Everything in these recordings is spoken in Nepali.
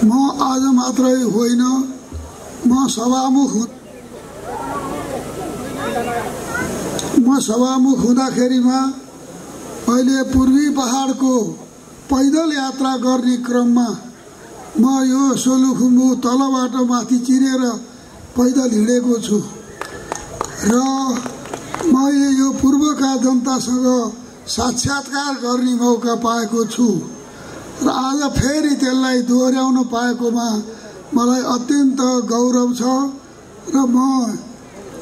म आज मात्रै होइन, म सभामुख हुँदाखेरिमा अहिले पूर्वी पहाडको पैदल यात्रा गर्ने क्रममा म यो सोलुखुम्बु तलबाट माथि चिरेर पैदल हिँडेको छु र मैले यो पूर्वका जनतासँग साक्षात्कार गर्ने मौका पाएको छु र आज फेरि त्यसलाई दोहोर्याउन पाएकोमा मलाई अत्यन्त गौरव छ र म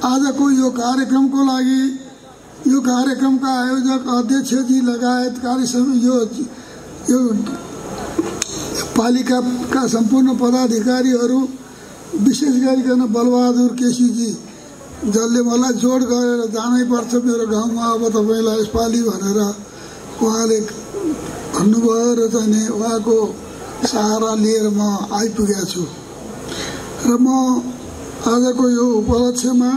आजको यो कार्यक्रमको लागि यो कार्यक्रमका आयोजक अध्यक्षजी लगायत यो पालिकाका सम्पूर्ण पदाधिकारीहरू, विशेष गरिकन बलबहादुर केसीजी जसले मलाई जोड गरेर जानै पर्छ मेरो गाउँमा अब तपाईलाई यसपालि भनेर उहाँले भन्नुभयो र चाहिँ उहाँको सहारा लिएर म आइपुगेको छु र म आजको यो उपलक्ष्यमा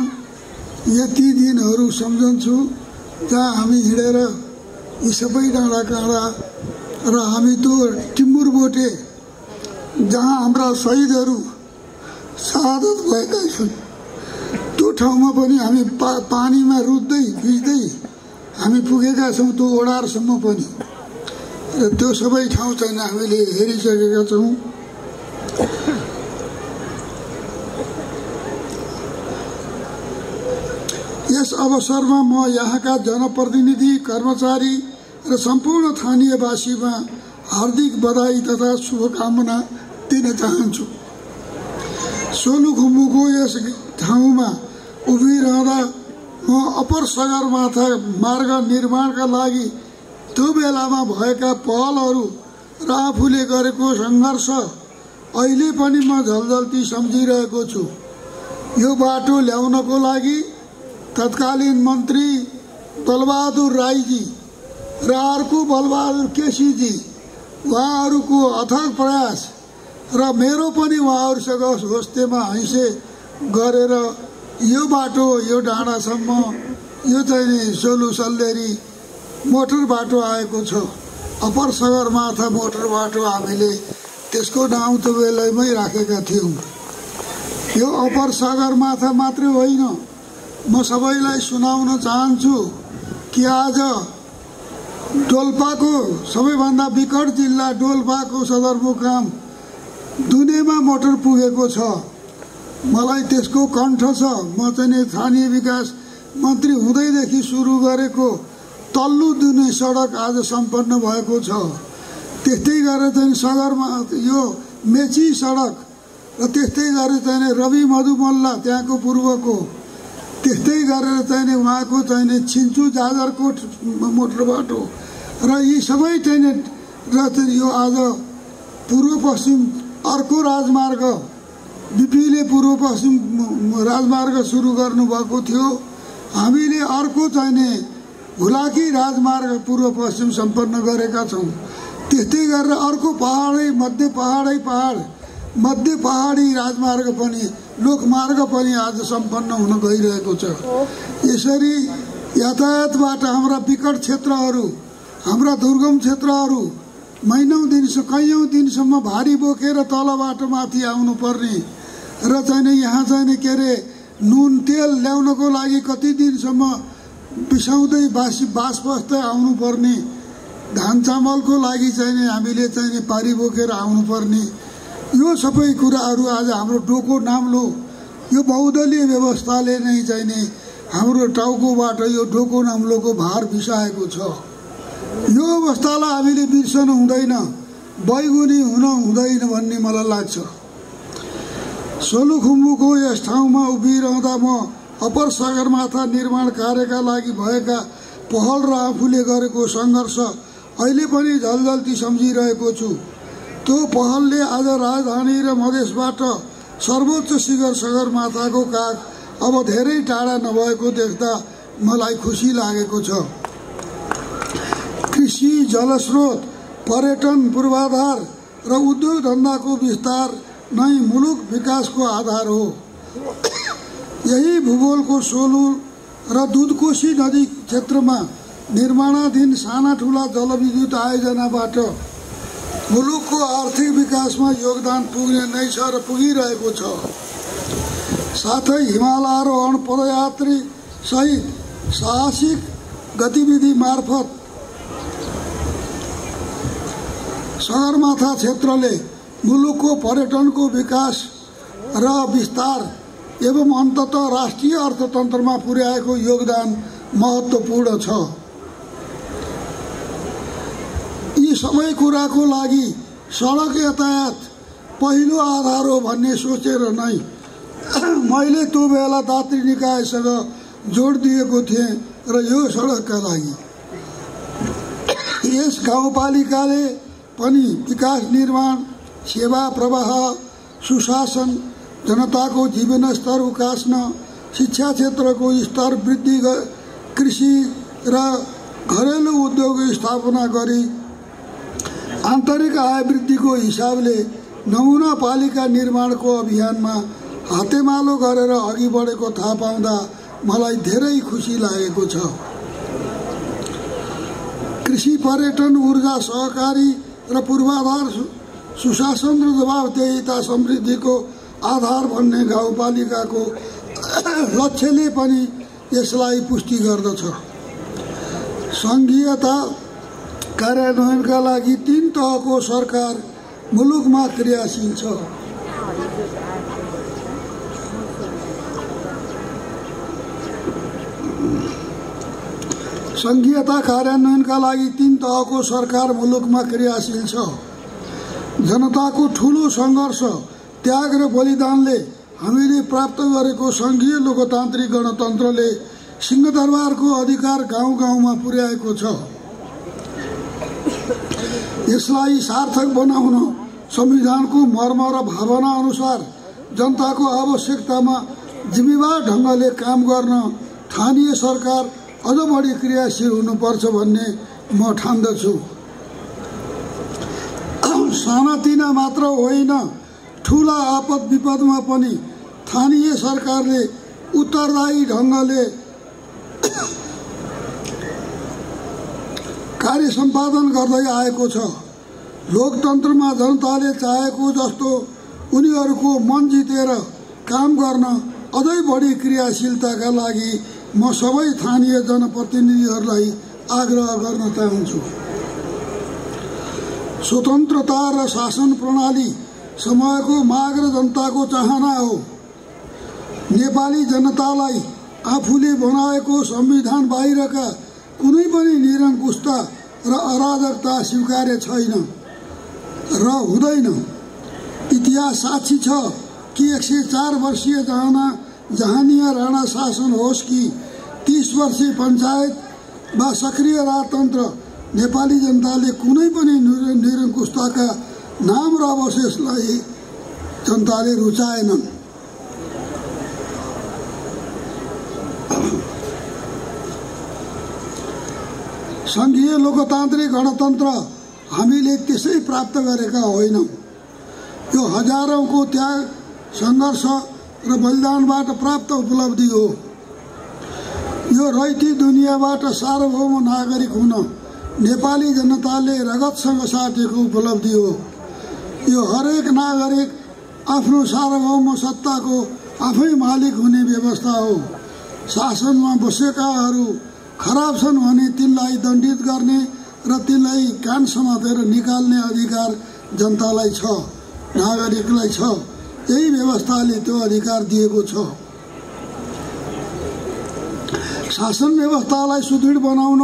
यति दिनहरू सम्झन्छु जहाँ हामी हिँडेर यी सबै डाँडा काँडा र हामी त्यो टिम्बुरबोटे जहाँ हाम्रा शहीदहरू शहादत भएका छन् त्यो ठाउँमा पनि हामी पानीमा रुच्दै भिज्दै हामी पुगेका छौँ, त्यो ओडारसम्म पनि। र त्यो सबै ठाउँ चाहिँ हामीले हेरिसकेका छौँ। यस अवसरमा म यहाँका जनप्रतिनिधि, कर्मचारी र सम्पूर्ण स्थानीयवासीमा हार्दिक बधाई तथा शुभकामना दिन चाहन्छु। सोलुखुम्बुको यस ठाउँमा उभिरहँदा म अप्पर सगरमाथा मार्ग निर्माणका लागि त्यो बेलामा भएका पहलहरू र आफूले गरेको सङ्घर्ष अहिले पनि म झल्झल्ती सम्झिरहेको छु। यो बाटो ल्याउनको लागि तत्कालीन मन्त्री बलबहादुर राईजी र अर्को बलबहादुर केसीजी उहाँहरूको अथक प्रयास र मेरो पनि उहाँहरूसँग होस्टेमा हैसे गरेर यो बाटो यो डाँडासम्म यो चाहिँ सोलु सल्लेरी मोटर बाटो आएको छ। अप्पर सगरमाथा मोटर बाटो हामीले त्यसको नाउँ त बेलैमै राखेका थियौँ। यो अप्पर सगरमाथा मात्रै होइन, म सबैलाई सुनाउन चाहन्छु कि आज डोल्पाको सबैभन्दा विकट जिल्ला डोल्पाको सदरमुकाम दुनेमा मोटर पुगेको छ। मलाई त्यसको कण्ठ छ। म चाहिँ स्थानीय विकास मन्त्री हुँदैदेखि सुरु गरेको तल्लो दुने सडक आज सम्पन्न भएको छ। त्यस्तै गरेर चाहिँ सगरमा यो मेची सडक र त्यस्तै गरेर चाहिँ रवि मधुमल्ला त्यहाँको पूर्वको, त्यस्तै गरेर चाहिँ उहाँको चाहिँ छिन्चु जाजरकोट मोटर बाटो र यी सबै चाहिँ यो आज पूर्व पश्चिम अर्को राजमार्ग बिपीले पूर्व पश्चिम राजमार्ग सुरु गर्नुभएको थियो। हामीले अर्को चाहिँ हुलाकी राजमार्ग पूर्व पश्चिम सम्पन्न गरेका छौँ। त्यस्तै गरेर अर्को मध्य पहाडी राजमार्ग पनि लोकमार्ग पनि आज सम्पन्न हुन गइरहेको छ। यसरी यातायातबाट हाम्रा विकट क्षेत्रहरू, हाम्रा दुर्गम क्षेत्रहरू कैयौँ दिनसम्म भारी बोकेर तलबाट माथि आउनु पर्ने र चाहिँ यहाँ चाहिँ के अरे नुन तेल ल्याउनको लागि कति दिनसम्म बिसाउँदै बास बस्दै आउनु पर्ने, धान चामलको लागि चाहिँ हामीले चाहिँ पारी बोकेर आउनु पर्ने, यो सबै कुराहरू आज हाम्रो डोको नाम्लो यो बहुदलीय व्यवस्थाले नै चाहिँ हाम्रो टाउकोबाट यो डोको नाम्लोको भार बिसाएको छ। यो अवस्थालाई हामीले बिर्सन हुँदैन, बैगुनी हुन हुँदैन भन्ने मलाई लाग्छ। सोलुखुम्बुको यस ठाउँमा उभिरहँदा म अप्पर सगरमाथा निर्माण कार्यका लागि भएका पहल र आफूले गरेको सङ्घर्ष अहिले पनि झल्झल्ती सम्झिरहेको छु। त्यो पहलले आज राजधानी र मधेसबाट सर्वोच्च शिखर सगरमाथाको काग अब धेरै टाढा नभएको देख्दा मलाई खुसी लागेको छ। कृषि, जलस्रोत, पर्यटन, पूर्वाधार र उद्योग धन्दाको विस्तार नै मुलुक विकासको आधार हो। यही भूगोलको सोलु र दुधकोशी नदी क्षेत्रमा निर्माणाधीन साना ठुला जलविद्युत आयोजनाबाट मुलुकको आर्थिक विकासमा योगदान पुग्ने नै छ र पुगिरहेको छ। साथै हिमालयारोहण, पदयात्री सहित साहसिक गतिविधि मार्फत सगरमाथा क्षेत्रले मुलुकको पर्यटनको विकास र विस्तार एवं अन्ततः राष्ट्रिय अर्थतन्त्रमा पुर्याएको योगदान महत्त्वपूर्ण छ। यी सबै कुराको लागि सडक यातायात पहिलो आधार हो भन्ने सोचेर नै मैले त्यो बेला दात्री निकायसँग जोड दिएको थिएँ र यो सडकका लागि यस गाउँपालिकाले पनि विकास निर्माण, सेवा प्रवाह, सुशासन, जनताको जीवनस्तर उकास्न, शिक्षा क्षेत्रको स्तर वृद्धि, कृषि र घरेलु उद्योग स्थापना गरी आन्तरिक आय वृद्धिको हिसाबले नमुना पालिका निर्माणको अभियानमा हातेमालो गरेर अघि बढेको थाहा पाउँदा मलाई धेरै खुसी लागेको छ। कृषि, पर्यटन, ऊर्जा, सहकारी र पूर्वाधार, सुशासन र जवाबदेहिता समृद्धिको आधार भन्ने गाउँपालिकाको लक्ष्यले पनि यसलाई पुष्टि गर्दछ। सङ्घीयता कार्यान्वयनका लागि 3 तहको सरकार मुलुकमा क्रियाशील छ। सङ्घीयता कार्यान्वयनका लागि 3 तहको सरकार मुलुकमा क्रियाशील छ। जनताको ठुलो सङ्घर्ष, त्याग र बलिदानले हामीले प्राप्त गरेको सङ्घीय लोकतान्त्रिक गणतन्त्रले सिंहदरबारको अधिकार गाउँ गाउँमा पुर्याएको छ। यसलाई सार्थक बनाउन संविधानको मर्म र भावना अनुसार जनताको आवश्यकतामा जिम्मेवार ढङ्गले काम गर्न स्थानीय सरकार अझ बढी क्रियाशील हुनुपर्छ भन्ने म ठान्दछु। सानातिना मात्र होइन, ठुला आपद विपदमा पनि स्थानीय सरकारले उत्तरदायी ढङ्गले कार्य सम्पादन गर्दै आएको छ। लोकतन्त्रमा जनताले चाहेको जस्तो उनीहरूको मन जितेर काम गर्न अझै बढी क्रियाशीलताका लागि म सबै स्थानीय जनप्रतिनिधिहरूलाई आग्रह गर्न चाहन्छु। स्वतन्त्रता र शासन प्रणाली समयको माग र जनताको चाहना हो। नेपाली जनतालाई आफूले बनाएको संविधान बाहिरका कुनै पनि निरङ्कुशता र अराजकता स्वीकार्य छैन र हुँदैन। इतिहास साक्षी छ कि 104 वर्षीय जहानिया राणा शासन होस् कि 30 वर्षीय पञ्चायत वा सक्रिय राजतन्त्र, नेपाली जनताले कुनै पनि निरङ्कुशताका नाम र अवशेषलाई जनताले रुचाएनन्। सङ्घीय लोकतान्त्रिक गणतन्त्र हामीले त्यसै प्राप्त गरेका होइनौँ। यो हजारौँको त्याग, सङ्घर्ष र बलिदानबाट प्राप्त उपलब्धि हो। यो रैथी दुनियाँबाट सार्वभौम नागरिक हुन नेपाली जनताले रगतसँग साटेको उपलब्धि हो। यो हरेक नागरिक आफ्नो सार्वभौम सत्ताको आफै मालिक हुने व्यवस्था हो। शासनमा बसेकाहरू खराब छन् भने तिनलाई दण्डित गर्ने र तिनलाई कान समातेर निकाल्ने अधिकार जनतालाई छ, नागरिकलाई छ। यही व्यवस्थाले त्यो अधिकार दिएको छ। शासन व्यवस्थालाई सुदृढ बनाउन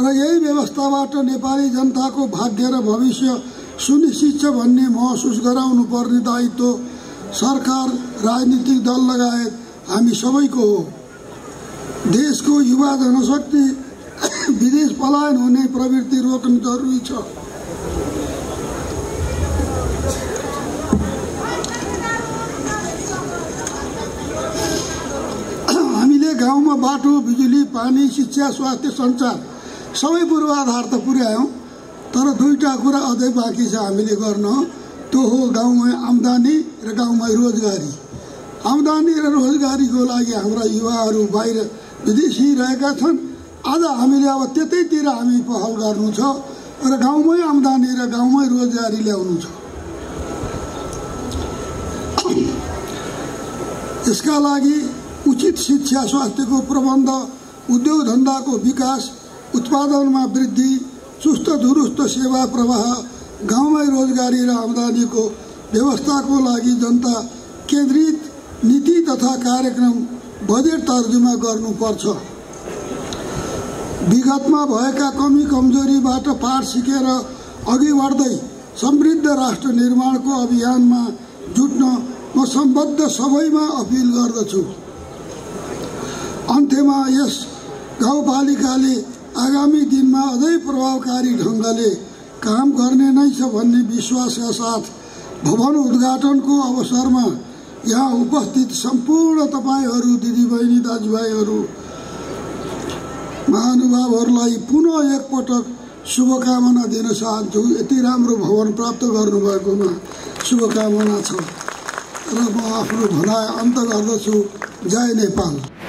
र यही व्यवस्थाबाट नेपाली जनताको भाग्य र भविष्य सुनिश्चित छ भन्ने महसुस गराउनु पर्ने दायित्व सरकार, राजनीतिक दल लगायत हामी सबैको हो। देशको युवा जनशक्ति विदेश पलायन हुने प्रवृत्ति रोक्नु जरुरी छ। हामीले गाउँमा बाटो, बिजुली, पानी, शिक्षा, स्वास्थ्य, सञ्चार सबै पूर्वाधार त पुर्यायौँ, तर 2टा कुरा अझै बाँकी छ हामीले गर्न। त्यो हो गाउँमा आम्दानी र गाउँमा रोजगारी। आम्दानी र रोजगारीको लागि हाम्रा युवाहरू बाहिर विदेशी रहेका छन्। आज हामीले अब त्यतैतिर हामी पहल गर्नु छ र गाउँमै आम्दानी र गाउँमै रोजगारी ल्याउनु छ। यसका लागि उचित शिक्षा, स्वास्थ्यको प्रबन्ध, उद्योग धन्दाको विकास, उत्पादनमा वृद्धि, चुस्त दुरुस्त सेवा प्रवाह, गाउँमै रोजगारी र आम्दानीको व्यवस्थाको लागि जनता केन्द्रित नीति तथा कार्यक्रम बजेट तर्जुमा गर्नुपर्छ। विगतमा भएका कमी कमजोरीबाट पाठ सिकेर अघि बढ्दै समृद्ध राष्ट्र निर्माणको अभियानमा जुट्न म सम्बद्ध सबैमा अपिल गर्दछु। अन्त्यमा यस गाउँपालिकाले आगामी दिनमा अझै प्रभावकारी ढङ्गले काम गर्ने नै छ भन्ने विश्वासका साथ भवन उद्घाटनको अवसरमा यहाँ उपस्थित सम्पूर्ण तपाईहरू, दिदीबहिनी, दाजुभाइहरू, महानुभावहरूलाई पुनः एकपटक शुभकामना दिन चाहन्छु। यति राम्रो भवन प्राप्त गर्नुभएकोमा शुभकामना छ र म आफ्नो भनाइ अन्त गर्दछु। जय नेपाल।